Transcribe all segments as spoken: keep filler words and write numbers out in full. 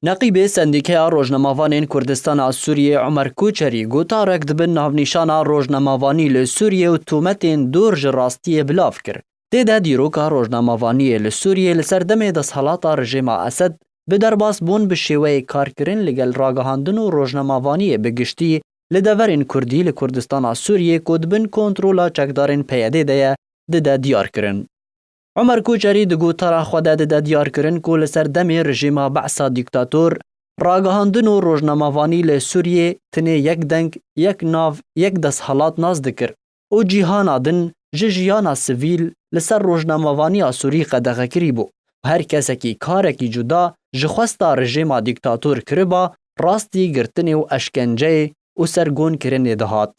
Neqîbê Sendîkeya Rojnamevanên Kurdistana Sûriyê Omer Koçerî gotarek di bin navnîşana rojnamevanî li Sûriyê û tometên dûr ji rastiyê bilav kir. Tê de dîroka rojnamevaniyê li Sûriyê li ser demê desthilata rejêma Esed bi derbasbûn bi şêweyê karkirin li gel ragihandin û rojnamevaniyê bi giştî li deverên Kurdî li Kurdistana Sûriyê ku di bin kontrola çekdarên P Y D'ê de ye, dide diyar kirin. Omer Koçerî di gotara xwe de dide diyar kirin ku li ser demê rejîma Be'sa dîktator, ragihandin û rojnamevanî li Sûriyê tinê yek deng, yek nav, yek desthilat nas dikir û cîhana din ji jiyana sivîl li ser rojnamevaniya Sûrî qedexekirî bû û her kesekî karekî cuda ji xwesta rejîma dîktator kiriba, rastî girtinê û eşkenceyê û sergonkirinê dihat.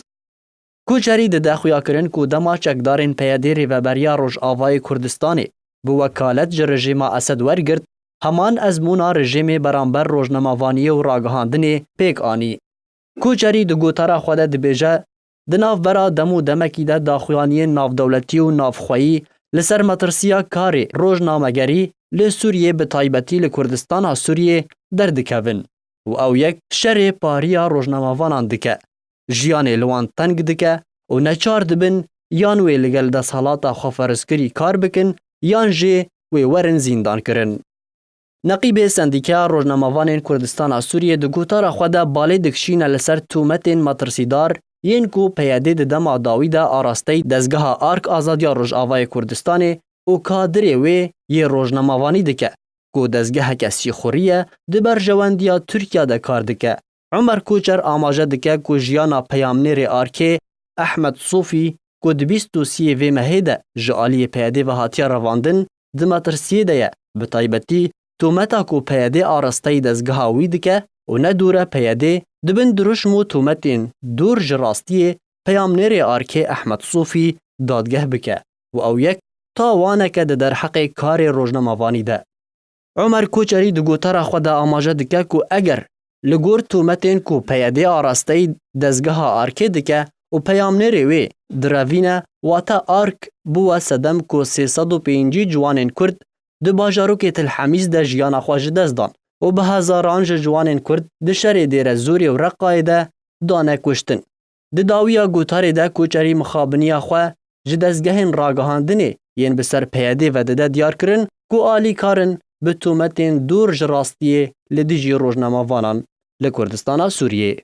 Koçerî dide xuyakirin ku dema çekdarên P Y D'ê Rêveberiya Rojavayê Kurdistanê bi wekalet ji rejîma Esed wergirt, heman ezmûna rejîmê beramber rojnamevaniyê û ragihandinê pêk anî. Koçerî di gotara xwe de dibêje, di navbera dem û demekî de daxuyaniyên navdewletî û navxweyî li ser metirsiya karê rojnamegerî li Sûriyê, bi taybetî li Kurdistana Sûriyê derdikevin û ew yek şerê pariya rojnamevanan dike, jiyanê li wan teng dike û neçar dibin yan wê li gel desthilata xweferzkirî kar bikin yan jî wê werin zîndankirin. Neqîbê Sendîkeya Rojnamevanên Kurdistana Sûriyê di gotara xwe de balê dikişîne li ser tometên metirsîdar yên ku P Y D di dema dawî de arasteyî dezgeha ARK, Azadiya Rojavayê Kurdistanê, û kadirê wê yê rojnamevanî dike, ku dezgeheke sîxurî ye, di berjewendiya Tirkiye de kar dike. Omer Koçer amaje dike ku jiyana peyamnêrê ARKê Ehmed Sofî, ku di bîst û siyê vê mehê de ji aliyê P Y D ve hatiye revandin, di metirsiyê de ye, bi taybetî tometa ku P Y D arasteyî dezgeha wî dike û ne dûr e P Y D di bin dirûşm û tometên dûr ji rastiyê peyamnêrê ARKê Ehmed Sofî dadgeh bike û ew yek tawaneke di derheqê karê rojnamevanî de. Omer Koçerî di gotara xwe de amaje dike ku eger li gor tometên ku P Y D arasteyî dezgeha ARKê dike û peyamnêrê wê direvîne, wate ARK bûwe sedem ku sê sed û pêncî ciwanên Kurd di bajarokê Til Hemîs de jiyana xwe ji dest dan û bi hezaran ji ciwanên Kurd di şerê Dêrezorê û Reqayê de dane kuştin. Di dawiya gotarê de Koçerî mixabiniya xwe ji dezgehên ragihandinê yên bi ser P Y D ve dide diyar kirin ku alîkar in bi tometên dûr ji rastiyê li dijî rojnamevanan li Kurdistana Sûriyê.